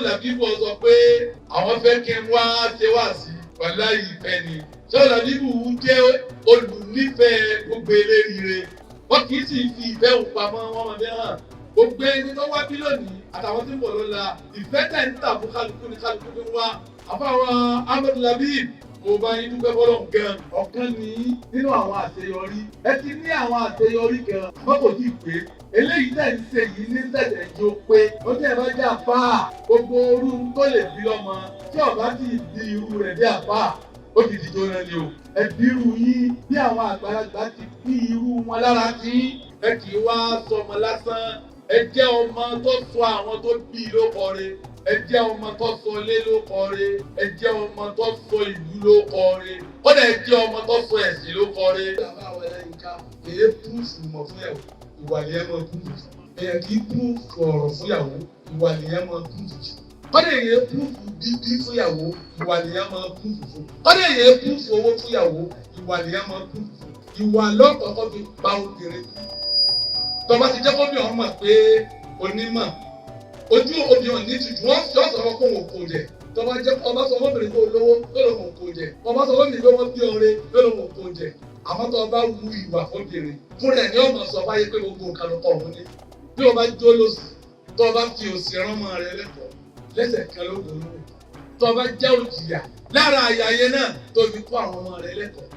Làbíbù sọ pé àwọn fẹ́ kí n wá ṣe wá sí wàláhì ìfẹ́ ni. Ṣéwù Làbíbù jẹ́ olùnífẹ̀ẹ́ gbogbo eléríire. Wọ́n kì í sì fi ìfẹ́ òun pamọ́ wọ́n máa fi hàn. Gbogbo ẹni tó wá bí lónìí àtàwọn tí ń bọ̀ lọ́la, ìfẹ́ tẹ̀ ń tà fún kálukú ní kálukú fi ń wá. Àfàwọn Ahmed Labib, mo bá yín dúpẹ́ fọlọ́run gan. Ọ̀kan ní nínú àwọn àṣeyọrí. Ẹ ti ní àwọn àṣeyọrí gan, àmọ́ kò tí ì pé. Eléyìí tẹ̀ ń ṣe yìí ní tẹ̀tẹ̀ jó pé. Ó tẹ̀ bá jẹ́ àfáà, gbogbo orú tó lè bí lọ́mọ tí ọ̀bá ti di irú rẹ̀ bí àfáà, ó ti di jóná ni o. Ẹ bí irú yín bí àwọn àgbàlagbà ti bí irú wọn lára tí ẹ kì í wá sọmọ lásán. Ẹ jẹ́ ọmọ tó sọ àwọn tó bí ló kọre. Ẹ jẹ́ ọmọ tó sọ ilé ló kọre. Ẹ jẹ́ ọmọ tó sọ ìlú ló kọre. Kódà ẹ jẹ́ ọmọ tó sọ ẹ̀sìn ló kọre. Bàbá àwọn ẹlẹ́yinká èyí púrúfù mọ̀ fún yàwó, ìwà nìyẹn mọ̀ púrúfù. Èyàn kì í púrúfù ọ̀rọ̀ fún yàwó, ìwà nìyẹn mọ̀ púrúfù. Kódà èyí púrúfù bíbí fún yàwó, ìwà nìyẹn mọ̀ púrúfù fún. Kódà èyí púrúfù owó fún yàwó, ìwà nìyẹn mọ̀ púrúfù fún. Ìwà lọ́kọ̀ọ́kọ́ fi pa obìnrin. Tọ́ba ti jẹ́ kó bí ọmọ pé onímọ̀ ojú obìnrin ní tìjú wọ́n yọ sọ̀rọ̀ kó wọn kò jẹ. Tọ́ba jẹ́ ọba sọ fọ́bìnrin kó lówó lọ́dọ̀ wọn kò jẹ. Ọba sọ fọ́bìnrin pé wọ́n bí ọrẹ lọ́dọ̀ wọn kò jẹ. Àmọ́ tó ọba wu ìwà fọ́bìnrin fún rẹ̀ ní ọmọ sọ fáyé pé gbogbo nǹkan ló kọ̀ òun ní. Bí ọba jó lòsì, tó ọba fi òsì rán ọmọ rẹ lẹ́kọ̀ọ́ lẹ́sẹ̀ kan ló dùn ún. Tó ọba jẹ́ òjìyà lára àyà yẹn náà tó fi kó àwọn ọmọ rẹ lẹ́kọ̀ọ́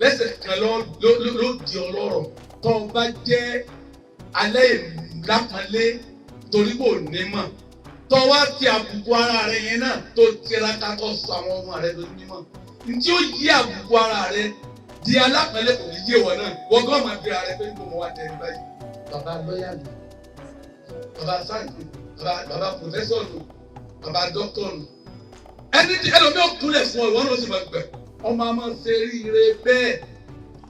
lẹ́sẹ̀ kan ló di ọlọ́rọ̀. Tó ọba jẹ́ alẹ́ ìlápọ̀nlé torí kò ní mọ̀, tó wá ti àbùkù ara rẹ yẹn náà tó tiraka tó sọ àwọn ọmọ rẹ lórí mímọ̀, ntí ó yí àbùkù ara rẹ di alápọ̀nlé kò ní yé wọ náà. Wọ́n gbọ́n máa bí ara rẹ pé níbo mo wá tẹ̀ ní báyìí. Bàbá lọ́yà nù, bàbá sáǹtì, bàbá pòfẹ́sọ̀ nù, bàbá dọ́kítọ̀ nù. Ẹni tí ẹlòmíì ò kúnlẹ̀ fún ọ, ìwọ náà ó sì máa gbẹ. Ọmọ a máa ṣe eríire bẹ́ẹ̀,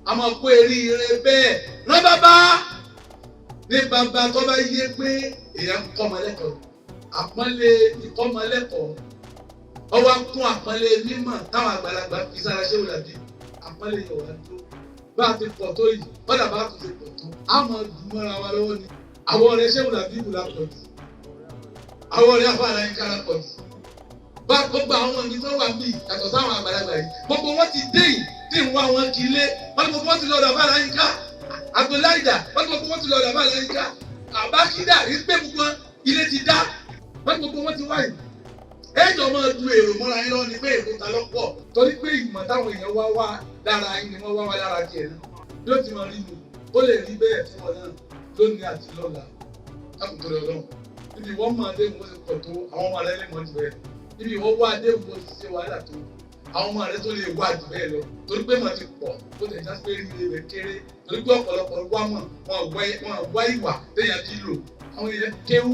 a máa kó eríire bẹ́ẹ̀ rán bàbá ní bàbá tó bá yé pé èèyàn ń kọ́mọ lẹ́kọ̀ọ́. Àpọ́nlé ìkọ́mọ lẹ́kọ̀ọ́ ọwọ́ kún àpọ́nlé mímọ̀ táwọn àgbàlagbà fi sára ṣé wùlà bí àpọ́nlé yóò wá dúró. Bá a ti pọ̀ tó yìí, bọ́dà bá a tún ti pọ̀ tó, a máa dùn mọ́ra wa lọ́wọ́ ni. Àwọn ọ̀rẹ́ ṣé wùlà bí wùlà pọ̀ jù, àwọn ọ̀rẹ́ afárá yín kára pọ̀ jù. Bá gbogbo àwọn ìdí tó wà bíi yàtọ̀ sáwọn àgbàlagbà yìí, gbogbo wọn ti dé yìí tí ń wá wọn kì í lé wọn ni gbogbo wọn ti lọ́dọ̀ afárá yín ká. Abdullahi-da wọ́n ti gbogbo wọn ti lọ́dọ̀ afárá yín ká. Àbákídà rí pé gbogbo ilé ti dá, wọ́n ti gbogbo wọn ti wáyé. Ẹ̀jọ̀ máa du èrò mọ́ra yín lọ́wọ́ ni pé èrò ta lọ́pọ̀, torí pé ìmọ̀ táwọn èèyàn wá wá lára yín ni wọ́n wá wá lára tiẹ̀ náà. Bí ó ti máa rí nu, ó lè rí bẹ́ẹ̀ fún ọ náà lónìí àti lọ́la. Lákòókò rẹ̀ lọ́wọ́ níbi ìwọ́n máa dé ìwọ́n ti pọ̀ tó, àwọn ọmọ rẹ̀ lè mọ̀ jù bẹ́ẹ̀. Níbi ìwọ́n wá dé ìwọ́n ti ṣe wàhálà tó, àwọn ọmọ rẹ̀ tó lè wá jù bẹ́ẹ̀ lọ, torí pé mọ̀ ti pọ̀ tó tẹ̀ já pé ríre rẹ̀ kéré, torí pé ọ̀pọ̀lọpọ̀ wá mọ̀ wọn wá ìwà téèyàn fi lò. Àwọn èèyàn kéwú,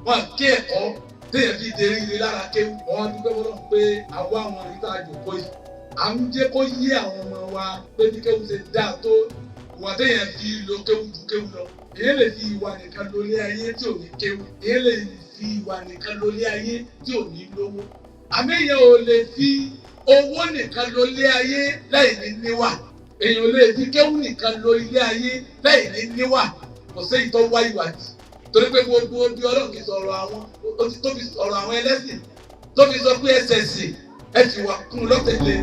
wọn ké ẹ̀kọ́ téèyàn fi dé ríre lára kéwú. Wọn dúpẹ́ fọlọ́run pé àwa àwọn ìta àjòkó yìí à ń jẹ́ kó yé àwọn ọmọ wa pé bí kéwú ṣe dáa tó, ìwà téèyàn fi lo kéwú ju kéwú lọ. Èyàn lè fi ìwà nìkan lólé ayé tí ò ní kéwú, èyàn lè fi ìwà nìkan lólé ayé tí ò ní lówó, àmì èyàn ò lè fi owó nìkan lólé ayé láì ní níwà. Èyàn ò lè fi kéwú nìkan lo ilé ayé láì ní níwà. Kò séyìí tó wá ìwà tì, torí pé gbogbo bí Ọlọ́run ti sọ̀rọ̀ àwọn tó fi sọ̀rọ̀ àwọn ẹlẹ́sìn tó fi sọ pé ẹsẹ̀ sì ẹ fi wà kún lọ́tẹ̀lé.